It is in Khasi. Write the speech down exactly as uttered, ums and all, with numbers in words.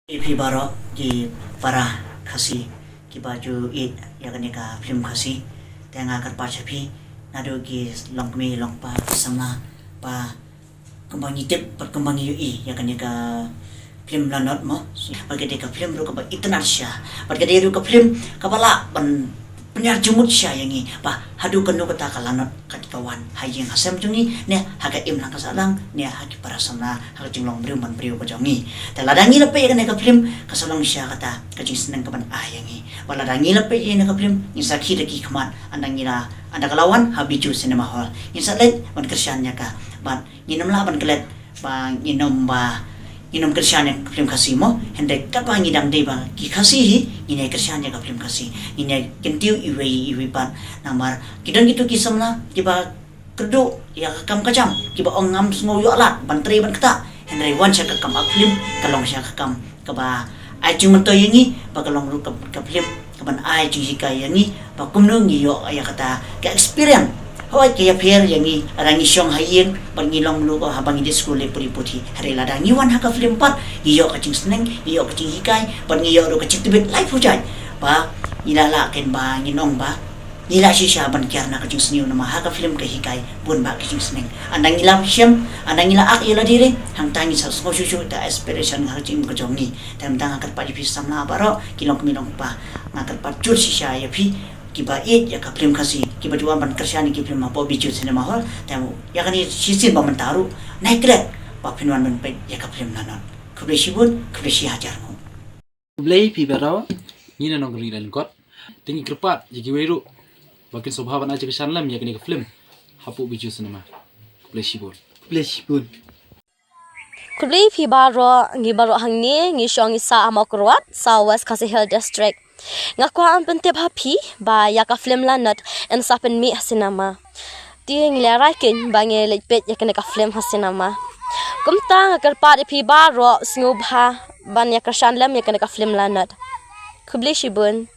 Ïa phi baroh ki para Khasi kiba ju ïeit ïa kane ka film Khasi, te nga kyrpad sha phi naduh ki longkmie longkpa ki samla ba kumba ngi tip bad kumba ngi ïohi ïa kane ka film Lanot mo. Bad ka dei ka film ruh kaba itynnad shisha, bad ka dei ruh ka film kaba lah ban pynïar jingmut shisha ïa ngi ba haduh kano kata ka Lanot ka wan ha ïing ha sem jong ngi, ne ha ka imlang ka sahlang, ne ha ki para samla, ha ka jinglong briew man briew ka jong ngi. Te lada ngi la peit ïa kane ka film, ka sa long shisha kata ka jingsneng kaban ai ïa ngi. Bad lada ngi la peit ïa kane ka film, ngin sa khie da ki khmat, ynda ngi la, ynda ka la wan ha Bijou Cinema Hall, ngin sa leit ban kyrshan ïa ka. Bad ngin ym lah ban klet ba ngin ym ba, ngin ym kyrshan ïa ka film Khasi mo. Hynrei katba ngi dang dei ba ki Khasi hi, ngin ïa kyrshan ïa ka film Khasi, ngin ïa kyntiew iwei iwei pat. Namar ki don kito ki samla kiba kyrduh ïa ka kam ka jam, kiba ong ngam sngew ïoh lad ban trei ban ktah, hynrei wan sha ka kam act film ka long shisha ka kam kaba ai jingmyntoi ïa ngi, ba ka long ruh ka, ka film kaban ai jinghikai ïa ngi ba kumno ngi ïoh ïa kata ka experience. Hooid, ka ïapher ïa ngi lada ngi shong ha ïing bad ngi long ruh haba ngi dei skul leit pule puthi. Hynrei lada ngi wan ha ka film pat, ngi ïoh ka jingsneng, ngi ïoh ka jinghikai, bad ngi ïoh ruh ka jingtbit laiphew jait ba ngi la lah kein ba ngin ong ba ngi lah shisha ban kiar na ka jingsniew, namar ha ka film ka hikai bun bah ka jingsneng. Ynda ngi la shem, ynda ngi la act ïa lade re, hangta ngi sa sngew shuh shuh ta aspiration ha ka jingim ka jong ngi. Te mynta nga kyrpad ïa phi samla baroh ki longkmie longkpa, nga kyrpad jur shisha ïa phi kiba ïeit ïa ka film Khasi, kiba ju wan ban kyrshan ïa ki film hapoh Bijou Cinema Hall. Te ïa kane shisien ba mynta ruh, nai klet ba phin wan ban peit ïa ka film Lanot. Khublei shibun, khublei shihajar nguh. Khublei phi baroh, ngi na Nongkri Lyngkot. Te ngi kyrpad ïa kiwei ruh ba kin sngewbha ban ai jingkyrshan lem ïa kane ka film hapoh Bijou Cinema. Khublei shibun. Khublei shibun. Khublei phi baroh, ngi baroh hangne ngi shong ngi sah ha Mawkyrwat, South West Khasi Hills District. Nga kwah ban pyntip ha phi ba ïa ka film Lanot yn sa pynmih ha cinema. Te ngi la rai kein ba ngi leit peit ïa kane ka film ha cinema. Kumta nga kyrpad ïa phi baroh sngewbha ban ïa kyrshan lem ïa kane ka film Lanot. Khublei shibun.